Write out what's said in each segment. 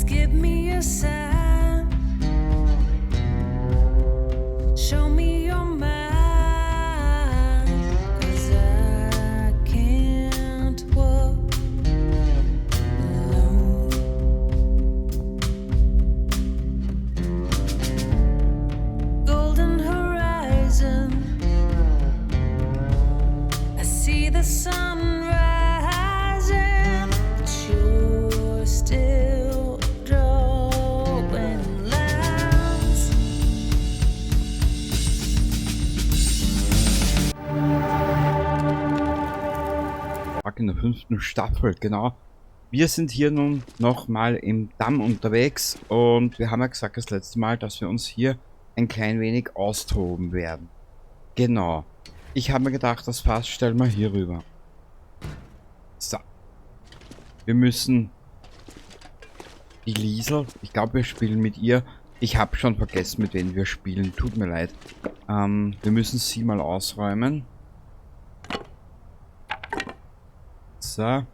Please give me a sign. Show me your mind. 'Cause I can't walk alone. Golden horizon. I see the sun rising, but you're still drawing lines. In der 5. Staffel, genau. Wir sind hier nun nochmal im Damm unterwegs und wir haben ja gesagt das letzte Mal, dass wir uns hier ein klein wenig austoben werden. Genau. Ich habe mir gedacht, das Fass stellen wir hier rüber. So. Wir müssen die Liesel, ich glaube, wir spielen mit ihr. Ich habe schon vergessen, mit wem wir spielen. Tut mir leid. Wir müssen sie mal ausräumen. So. Dann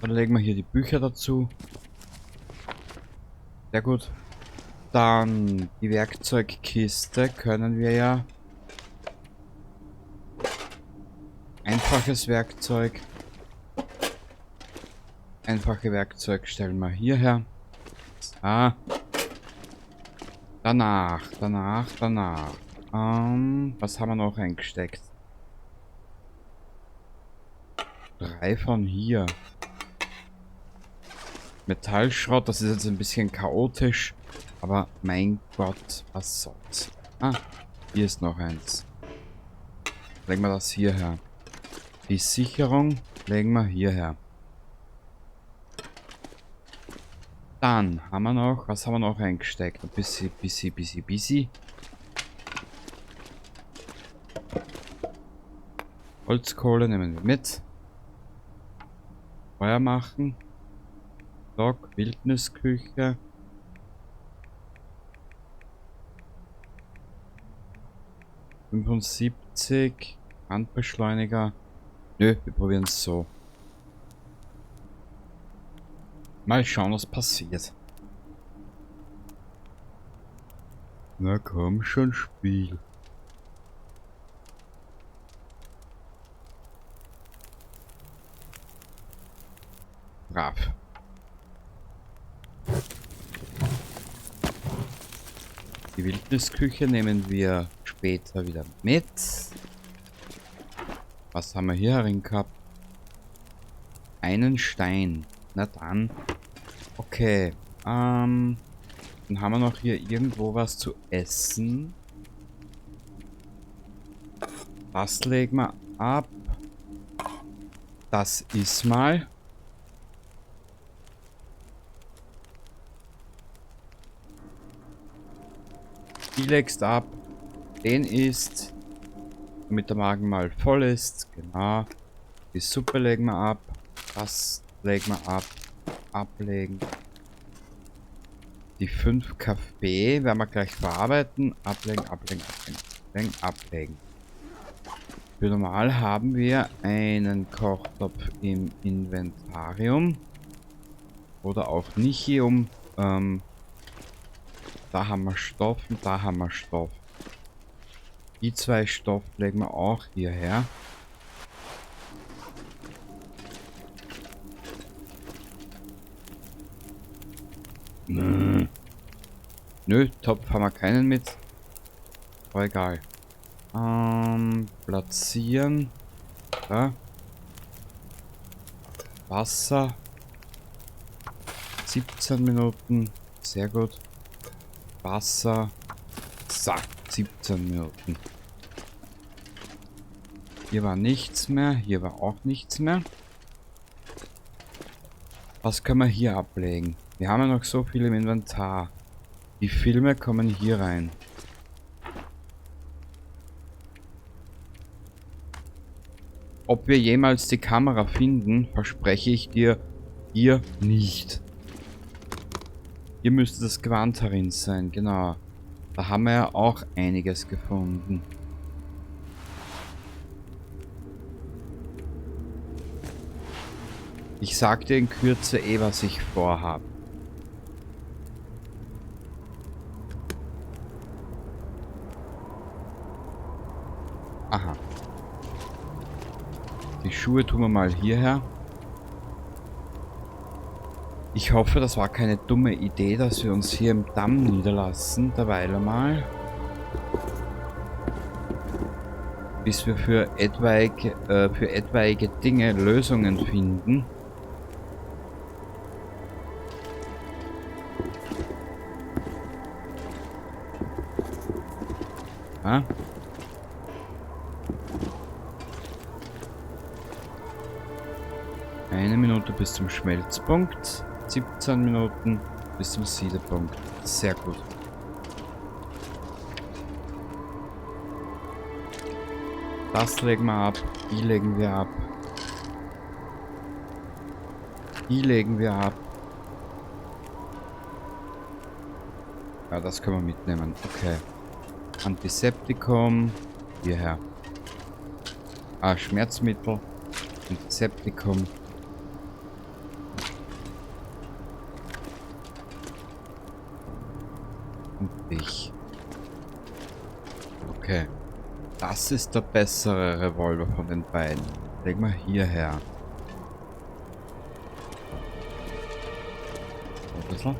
legen wir hier die Bücher dazu. Sehr gut. Dann die Werkzeugkiste können wir ja. Einfaches Werkzeug. Einfache Werkzeug stellen wir hierher. So. Danach, danach, danach. Was haben wir noch eingesteckt? 3 von hier. Metallschrott, das ist jetzt ein bisschen chaotisch. Aber mein Gott, was soll's. Ah, hier ist noch eins. Legen wir das hierher. Die Sicherung legen wir hierher. Dann haben wir noch, was haben wir noch eingesteckt? Ein bisschen, bisschen, bisschen, bisschen. Holzkohle nehmen wir mit. Feuer machen. Log, Wildnisküche. 75. Brandbeschleuniger. Nö, wir probieren es so. Mal schauen, was passiert. Na komm schon, Spiel. Brav. Die Wildnisküche nehmen wir später wieder mit. Was haben wir hier herin gehabt? Einen Stein. Na dann. Okay. Dann haben wir noch hier irgendwo was zu essen. Das legen wir ab. Das ist mal. Die legst ab. Den isst. Damit der Magen mal voll ist. Genau. Die Suppe legen wir ab. Das legen wir ab. Ablegen. Die 5 Kaffee werden wir gleich verarbeiten. Ablegen, ablegen, ablegen, ablegen, ablegen. Für normal haben wir einen Kochtopf im Inventarium. Oder auch nicht hier um. Da haben wir Stoff und da haben wir Stoff. Die 2 Stoff legen wir auch hierher. Nö. Nö, Topf haben wir keinen mit. Aber egal. Platzieren. Da. Wasser. 17 Minuten. Sehr gut. Wasser. So, 17 Minuten. Hier war nichts mehr. Hier war auch nichts mehr. Was können wir hier ablegen? Wir haben ja noch so viel im Inventar. Die Filme kommen hier rein. Ob wir jemals die Kamera finden, verspreche ich dir hier nicht. Hier müsste das Gewand herin sein, genau. Da haben wir ja auch einiges gefunden. Ich sag dir in Kürze eh, was ich vorhab. Aha. Die Schuhe tun wir mal hierher. Ich hoffe, das war keine dumme Idee, dass wir uns hier im Damm niederlassen. Derweil einmal. Bis wir für etwaige Dinge Lösungen finden. Ja. Eine Minute bis zum Schmelzpunkt. 17 Minuten bis zum Siedepunkt. Sehr gut. Das legen wir ab. Die legen wir ab. Die legen wir ab. Ja, das können wir mitnehmen. Okay. Antiseptikum. Hierher. Ah, Schmerzmittel. Antiseptikum. Und dich. Okay. Das ist der bessere Revolver von den beiden. Legen wir hierher. Ein bisschen.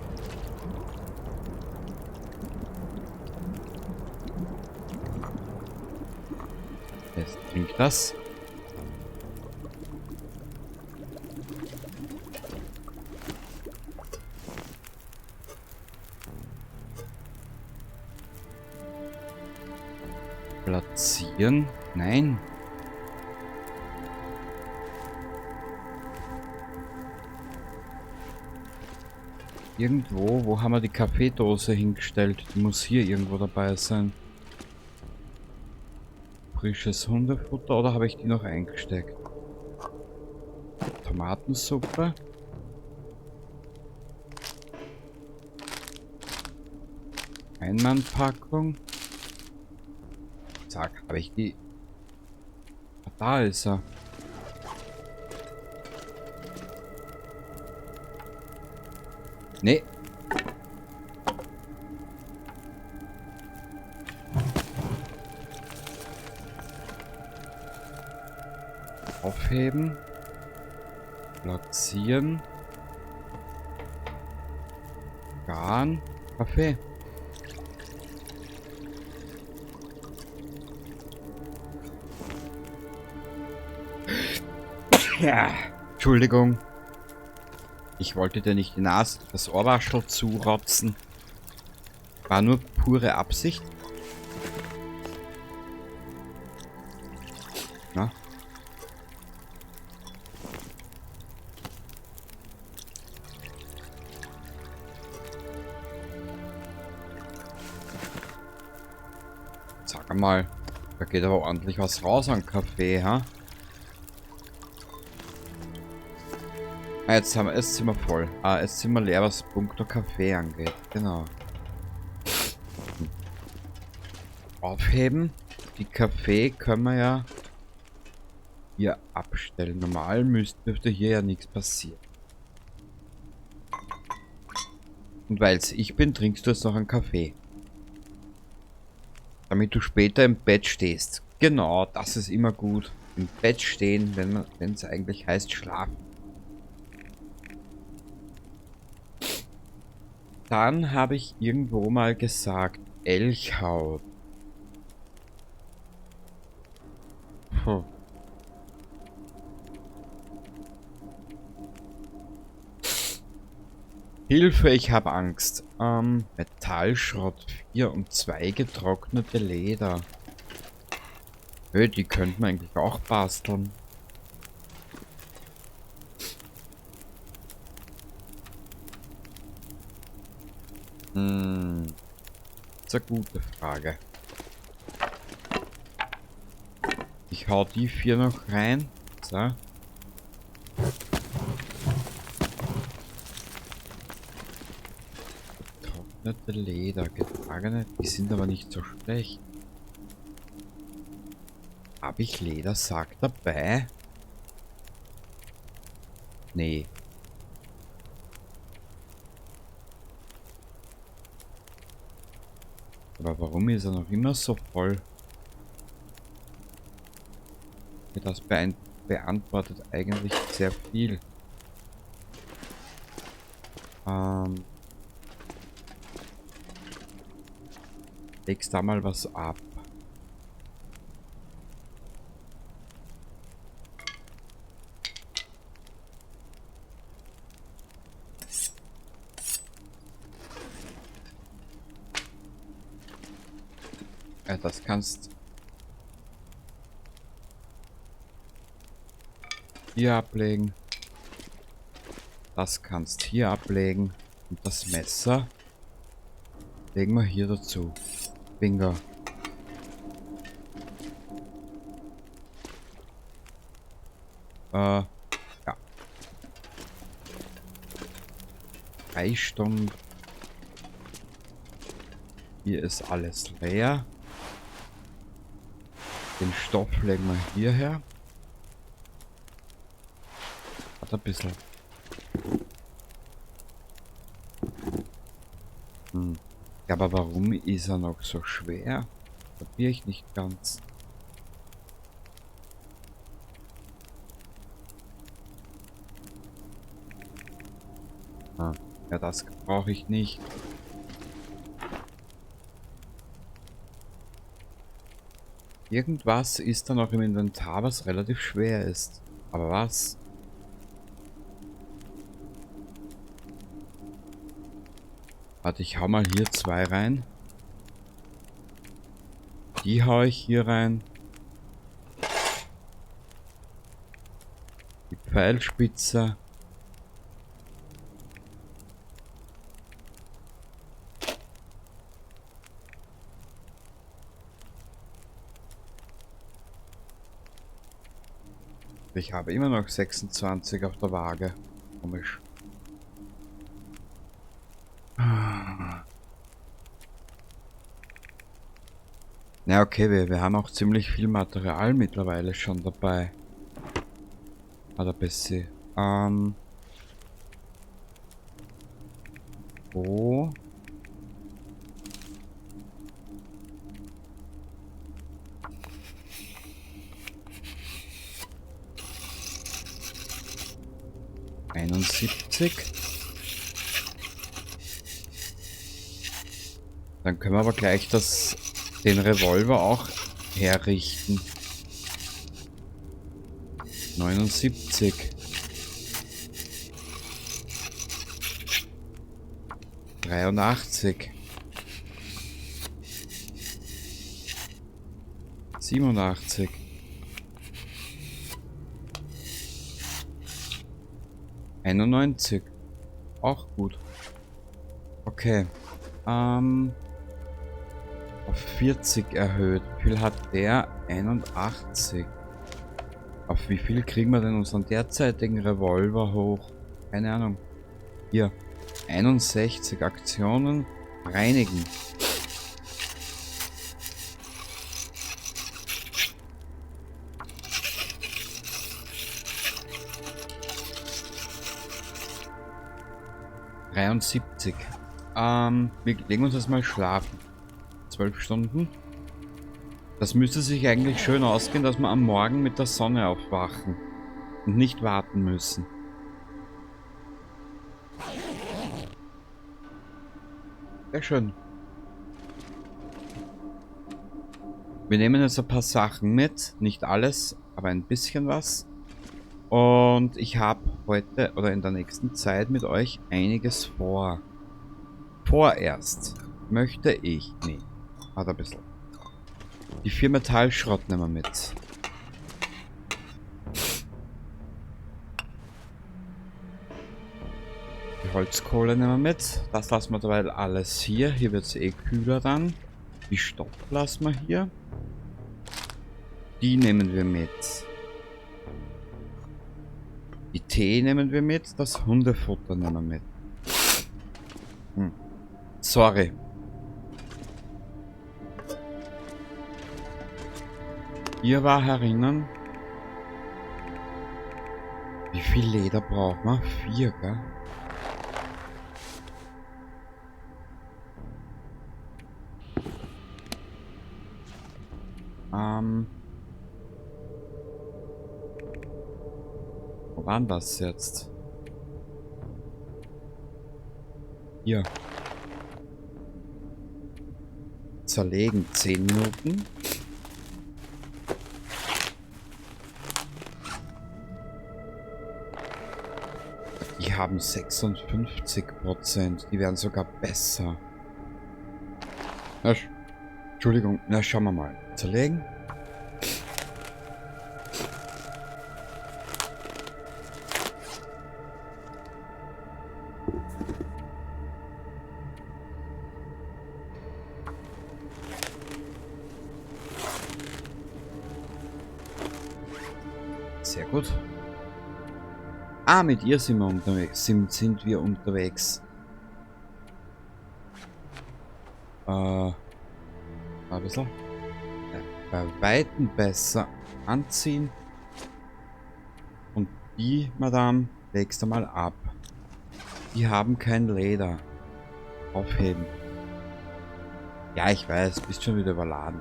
Jetzt trinkt das. Platzieren? Nein. Irgendwo, wo haben wir die Kaffeedose hingestellt? Die muss hier irgendwo dabei sein. Frisches Hundefutter oder habe ich die noch eingesteckt? Tomatensuppe. Einmannpackung. Zack, habe ich die... Ah, da ist er. Nee. Aufheben. Platzieren. Garn. Kaffee. Ja, Entschuldigung. Ich wollte dir nicht die Nase, das Ohrwaschel zurotzen. War nur pure Absicht. Na? Sag mal, da geht aber ordentlich was raus an Kaffee, ha? Ah, jetzt haben wir, jetzt sind wir voll. Ah, jetzt sind wir leer, was puncto Kaffee angeht. Genau. Aufheben. Die Kaffee können wir ja hier abstellen. Normal dürfte hier ja nichts passieren. Und weil's ich bin, trinkst du jetzt noch einen Kaffee. Damit du später im Bett stehst. Genau, das ist immer gut. Im Bett stehen, wenn's eigentlich heißt schlafen. Dann habe ich irgendwo mal gesagt, Elchhaut. Puh. Hilfe, ich habe Angst. Metallschrott 4 und 2 getrocknete Leder. Hey, die könnten wir eigentlich auch basteln. Das ist eine gute Frage. Ich hau die 4 noch rein. So. Getrocknete Leder, getragene, die sind aber nicht so schlecht. Hab ich Ledersack dabei? Nee. Aber warum ist er noch immer so voll? Das beantwortet eigentlich sehr viel. Legst da mal was ab. Ja, das kannst hier ablegen. Das kannst hier ablegen. Und das Messer legen wir hier dazu. Bingo. Ja. 3 Stunden. Hier ist alles leer. Den Stoff legen wir hierher. Hat ein bisschen. Ja, aber warum ist er noch so schwer? Kapier ich nicht ganz. Ah, ja, das brauche ich nicht. Irgendwas ist da noch im Inventar, was relativ schwer ist. Aber was? Warte, ich hau mal hier 2 rein. Die hau ich hier rein. Die Pfeilspitze. Ich habe immer noch 26 auf der Waage. Komisch. Na okay, wir haben auch ziemlich viel Material mittlerweile schon dabei. Hat ein bisschen. Wo? 71. Dann können wir aber gleich den Revolver auch herrichten. 79. 83. 87. 91. Auch gut. Okay. Auf 40 erhöht. Wie viel hat der? 81. Auf wie viel kriegen wir denn unseren derzeitigen Revolver hoch? Keine Ahnung. Hier. 61 Aktionen. Reinigen. 73. Wir legen uns erstmal schlafen. 12 Stunden. Das müsste sich eigentlich schön ausgehen, dass wir am Morgen mit der Sonne aufwachen und nicht warten müssen. Sehr schön. Wir nehmen jetzt ein paar Sachen mit. Nicht alles, aber ein bisschen was. Und ich habe heute oder in der nächsten Zeit mit euch einiges vor. Vorerst möchte ich... Nee, warte ein bisschen. Die 4 Metallschrott nehmen wir mit. Die Holzkohle nehmen wir mit. Das lassen wir derweil alles hier. Hier wird's eh kühler dann. Die Stoff lassen wir hier. Die nehmen wir mit. Die Tee nehmen wir mit. Das Hundefutter nehmen wir mit. Sorry. Hier war herinnen. Wie viel Leder braucht man? 4, gell? Wo war denn das jetzt? Hier. Zerlegen 10 Minuten. Die haben 56%. Die werden sogar besser. Na, Entschuldigung. Na, schauen wir mal. Zerlegen. Sehr gut. Ah, mit ihr sind wir unterwegs. Sind wir unterwegs. Ein bisschen. Bei Weitem besser anziehen. Und die, Madame, legst du mal ab. Die haben kein Leder. Aufheben. Ja, ich weiß, bist schon wieder überladen.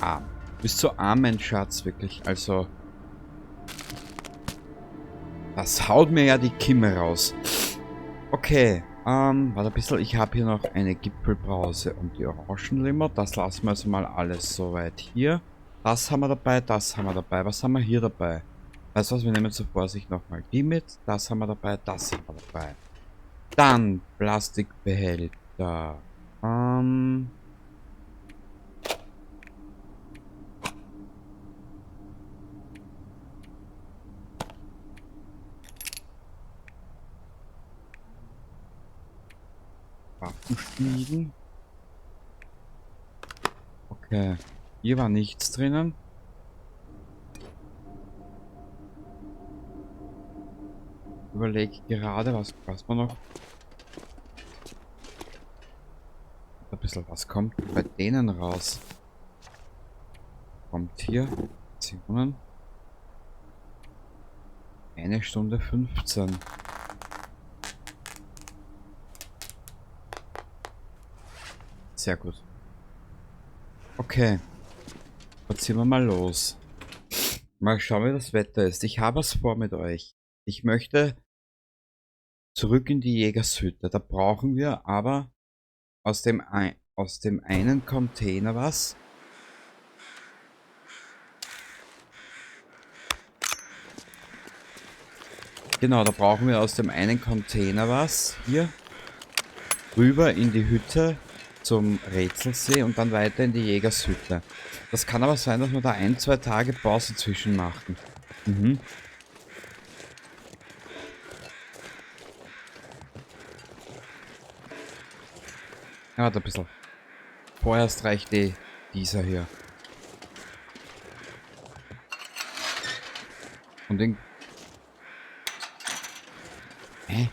Arm. Bist so arm, mein Schatz, wirklich. Also... Das haut mir ja die Kimme raus. Okay, warte ein bisschen. Ich habe hier noch eine Gipfelbrause und die Orangenlimo. Das lassen wir jetzt mal alles soweit hier. Das haben wir dabei, das haben wir dabei. Was haben wir hier dabei? Weißt du was, wir nehmen zur Vorsicht nochmal die mit. Das haben wir dabei, das haben wir dabei. Dann Plastikbehälter. Waffen schmieden. Okay. Hier war nichts drinnen. Überlege gerade, was man noch. Ein bisschen was kommt bei denen raus. Kommt hier. Aktionen. 1 Stunde 15. Sehr gut. Okay. Jetzt ziehen wir mal los. Mal schauen, wie das Wetter ist. Ich habe was vor mit euch. Ich möchte zurück in die Jägershütte. Da brauchen wir aber aus dem einen Container was. Genau, da brauchen wir aus dem einen Container was. Hier. Rüber in die Hütte zum Rätselsee und dann weiter in die Jägershütte. Das kann aber sein, dass wir da 1, 2 Tage Pause zwischen machen. Mhm. Ja, warte ein bisschen. Vorerst reicht eh dieser hier. Und den... Hä?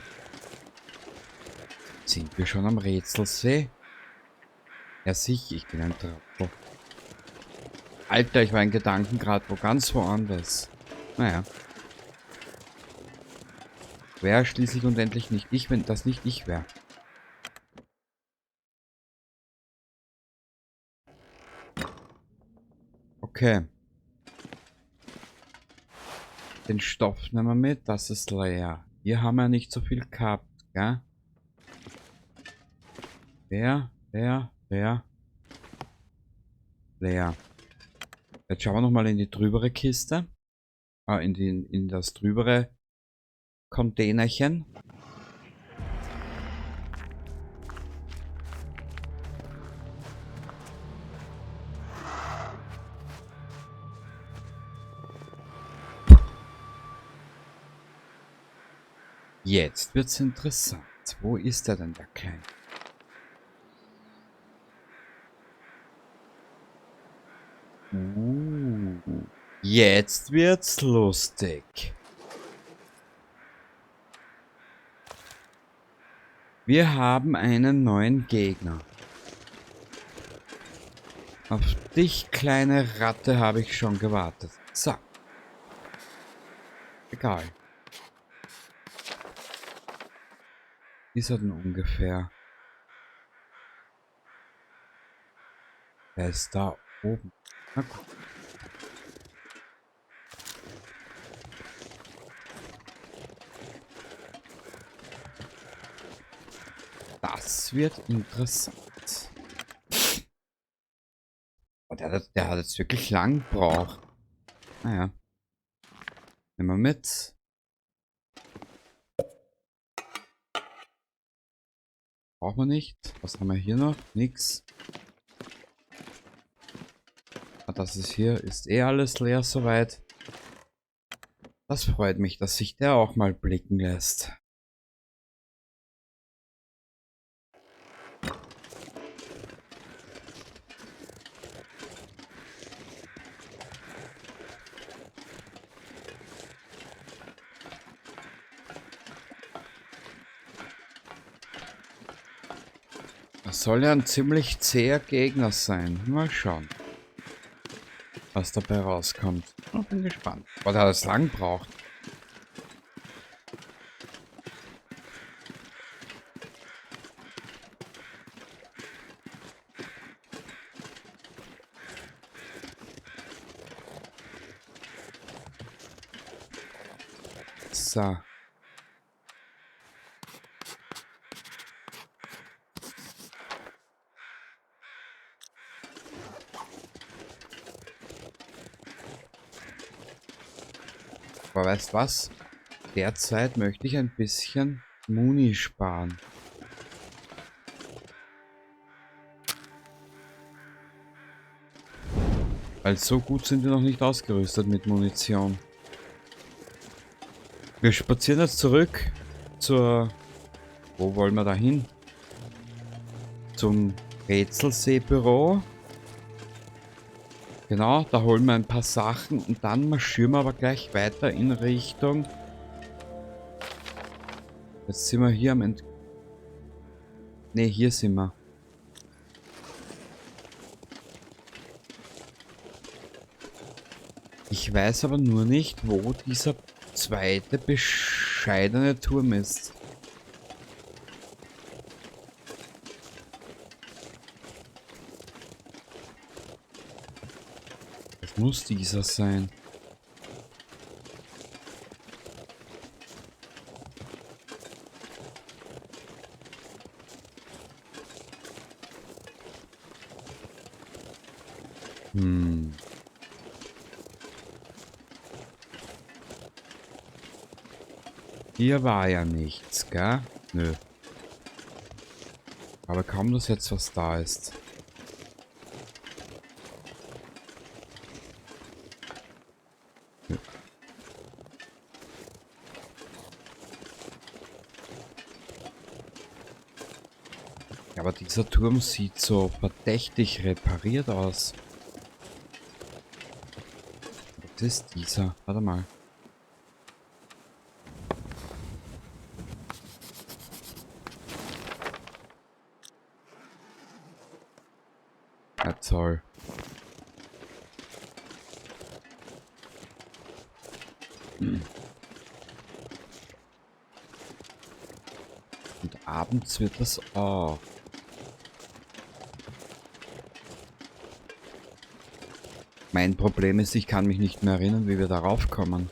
Sind wir schon am Rätselsee? Ja sicher, ich bin ein Trottel. Alter, ich war in Gedanken grad wo ganz woanders. Naja. Wäre schließlich und endlich nicht ich, wenn das nicht ich wäre. Okay. Den Stoff nehmen wir mit, das ist leer. Hier haben wir nicht so viel gehabt, gell? Leer, leer, leer. Leer. Jetzt schauen wir nochmal in die trübere Kiste. Ah, in das trübere Containerchen. Jetzt wird's interessant. Wo ist er denn, der Kleine? Jetzt wird's lustig. Wir haben einen neuen Gegner. Auf dich, kleine Ratte, habe ich schon gewartet. So. Egal. Ist er denn ungefähr? Er ist da oben. Na gut. Das wird interessant. Oh, der hat jetzt wirklich lang gebraucht. Naja. Nehmen wir mit. Brauchen wir nicht. Was haben wir hier noch? Nix. Ah, das ist hier, ist eh alles leer soweit. Das freut mich, dass sich der auch mal blicken lässt. Das soll ja ein ziemlich zäher Gegner sein. Mal schauen, was dabei rauskommt. Ich bin gespannt. Was er alles lang braucht. So. Aber weißt was? Derzeit möchte ich ein bisschen Muni sparen. Weil so gut sind wir noch nicht ausgerüstet mit Munition. Wir spazieren jetzt zurück zur... Wo wollen wir da hin? Zum Rätselseebüro. Genau, da holen wir ein paar Sachen und dann marschieren wir aber gleich weiter in Richtung... Jetzt sind wir hier am Ent... Ne, hier sind wir. Ich weiß aber nur nicht, wo dieser zweite bescheidene Turm ist. Das muss dieser sein. Hier war ja nichts, gell? Nö. Aber kaum, dass jetzt was da ist. Nö. Aber dieser Turm sieht so verdächtig repariert aus. Was ist dieser? Warte mal. Ja, toll. Und abends wird das auch. Mein Problem ist, ich kann mich nicht mehr erinnern, wie wir darauf kommen.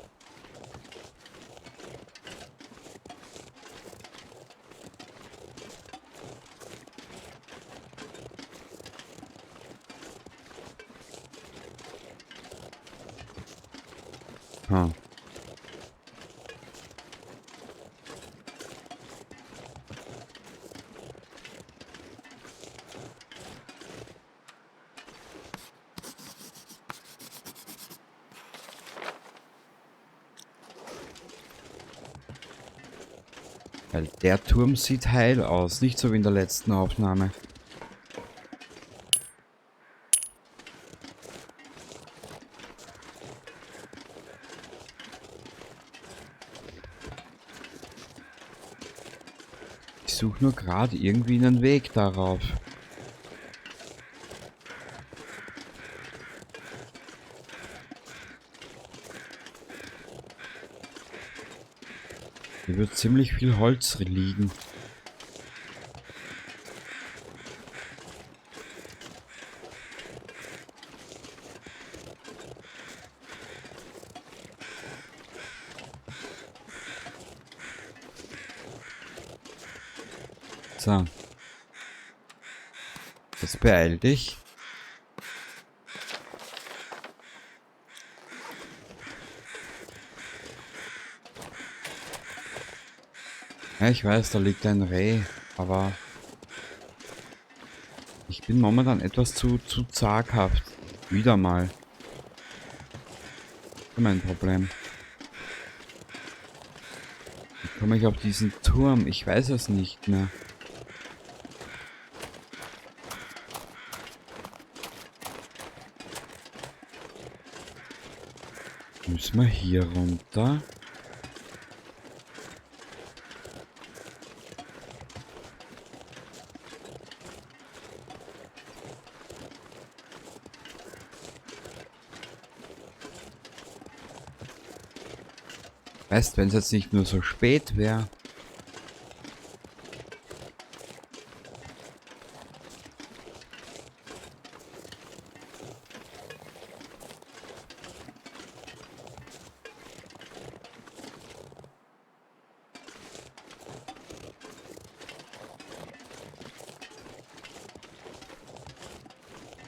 Weil der Turm sieht heil aus, nicht so wie in der letzten Aufnahme. Ich suche nur gerade irgendwie einen Weg darauf. Hier wird ziemlich viel Holz liegen. So. Jetzt beeil dich. Ja, ich weiß, da liegt ein Reh, aber ich bin momentan etwas zu zaghaft. Wieder mal. Mein Problem. Wie komme ich auf diesen Turm? Ich weiß es nicht mehr. Müssen wir hier runter? Weißt, wenn es jetzt nicht nur so spät wäre.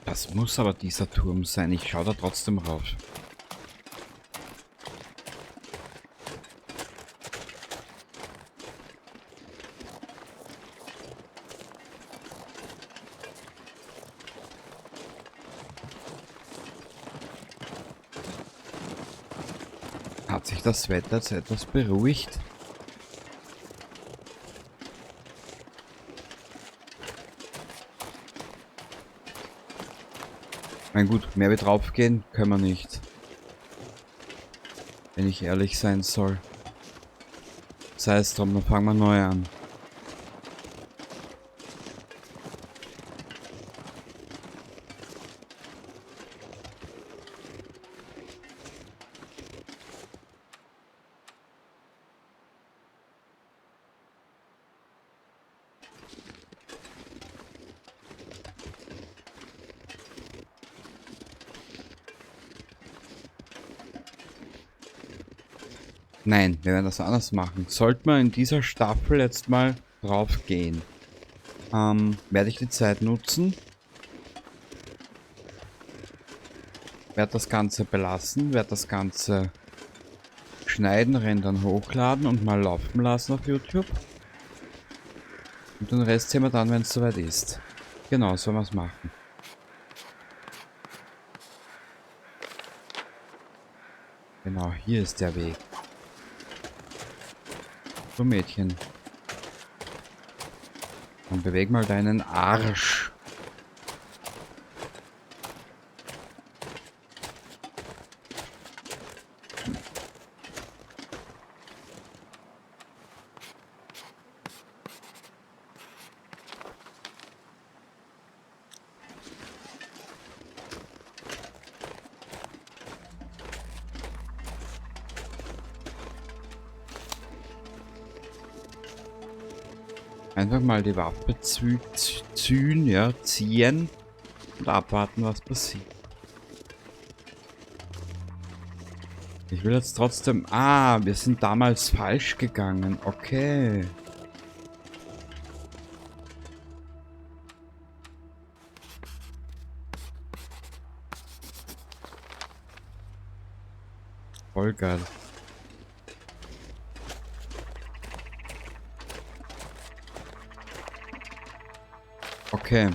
Das muss aber dieser Turm sein. Ich schaue da trotzdem rauf. Hat sich das Wetter jetzt etwas beruhigt? Mein gut, mehr wie draufgehen können wir nicht. Wenn ich ehrlich sein soll. Sei es drum, dann fangen wir neu an. Nein, wir werden das anders machen. Sollten wir in dieser Staffel jetzt mal drauf gehen, werde ich die Zeit nutzen. Werde das Ganze belassen, werde das Ganze schneiden, rendern, hochladen und mal laufen lassen auf YouTube. Und den Rest sehen wir dann, wenn es soweit ist. Genau, so werden wir es machen. Genau, hier ist der Weg. So, Mädchen. Dann beweg mal deinen Arsch. Einfach mal die Waffe ziehen, ja, ziehen und abwarten, was passiert. Ich will jetzt trotzdem... Ah, wir sind damals falsch gegangen. Okay. Voll geil. Okay,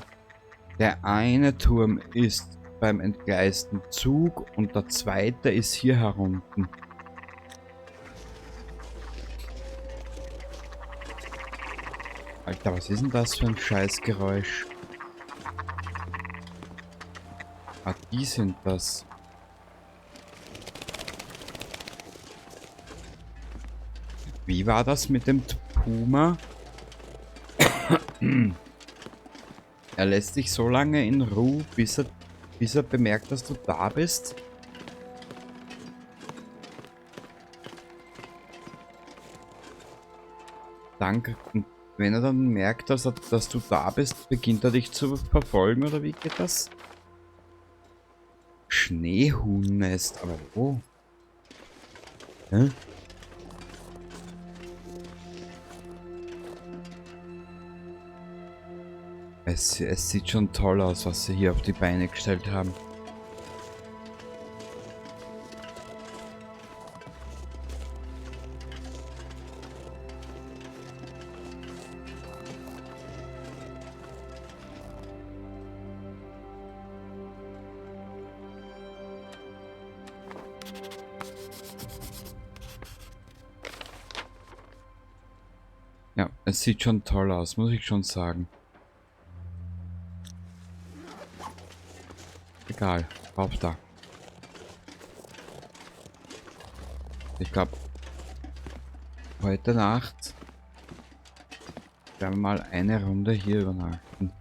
der eine Turm ist beim entgleisten Zug und der zweite ist hier herunten. Alter, was ist denn das für ein Scheißgeräusch? Ah, die sind das. Wie war das mit dem Puma? Er lässt dich so lange in Ruhe, bis er bemerkt, dass du da bist. Danke. Und wenn er dann merkt, dass du da bist, beginnt er dich zu verfolgen, oder wie geht das? Schneehuhnnest, aber wo? Hä? Es sieht schon toll aus, was sie hier auf die Beine gestellt haben. Ja, es sieht schon toll aus, muss ich schon sagen. Egal, rauf da. Ich glaube, heute Nacht werden wir mal eine Runde hier übernachten.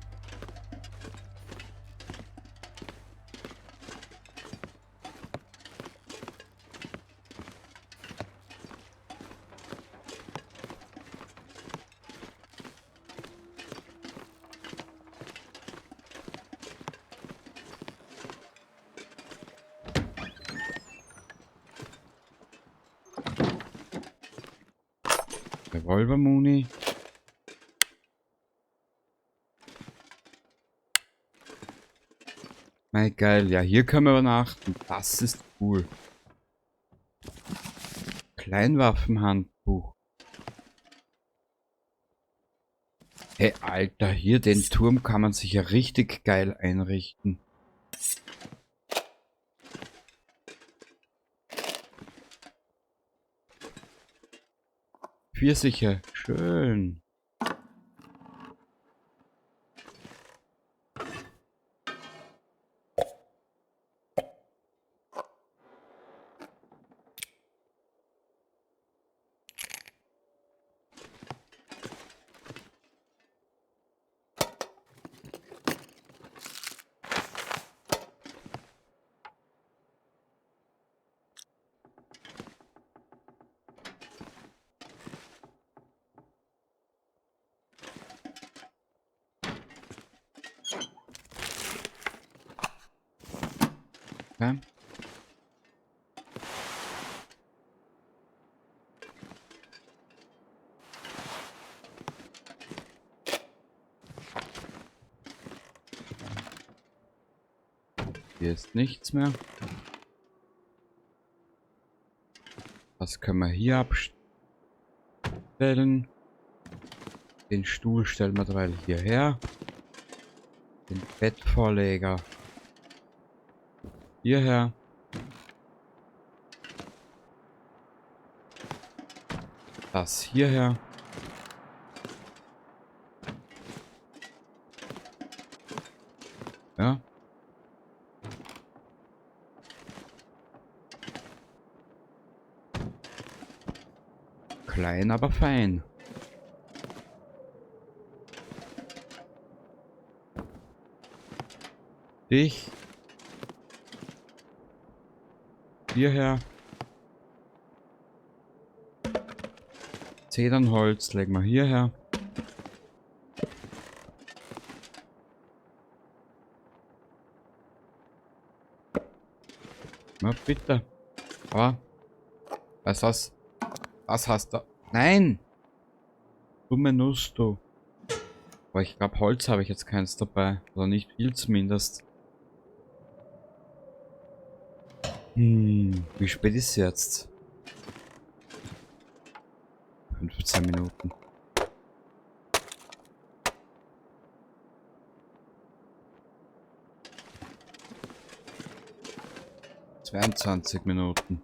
Revolver-Muni. Mei, geil. Ja, hier können wir übernachten. Das ist cool. Kleinwaffenhandbuch. Hey, Alter, hier den Turm kann man sich ja richtig geil einrichten. Pfirsiche, schön. Okay. Hier ist nichts mehr. Das können wir hier abstellen. Den Stuhl stellen wir derweil hierher. Den Bettvorleger hierher. Das hierher. Ja. Klein, aber fein. Dich. Hierher. Zedernholz legen wir hierher. Na bitte. Aber, was hast, was hast du? Nein! Dumme Nuss, du. Aber ich glaub, Holz habe ich jetzt keins dabei. Oder nicht viel zumindest. Wie spät ist es jetzt? 15 Minuten. 22 Minuten.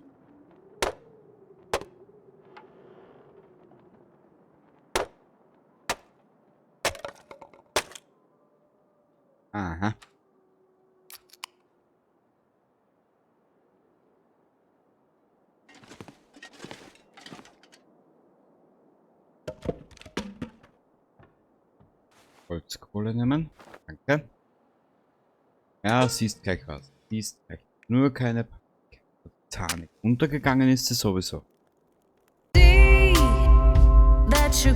Aha. Holzkohle nehmen. Danke. Ja, siehst gleich was. Siehst gleich. Nur keine Panik. Untergegangen ist sie sowieso. That you're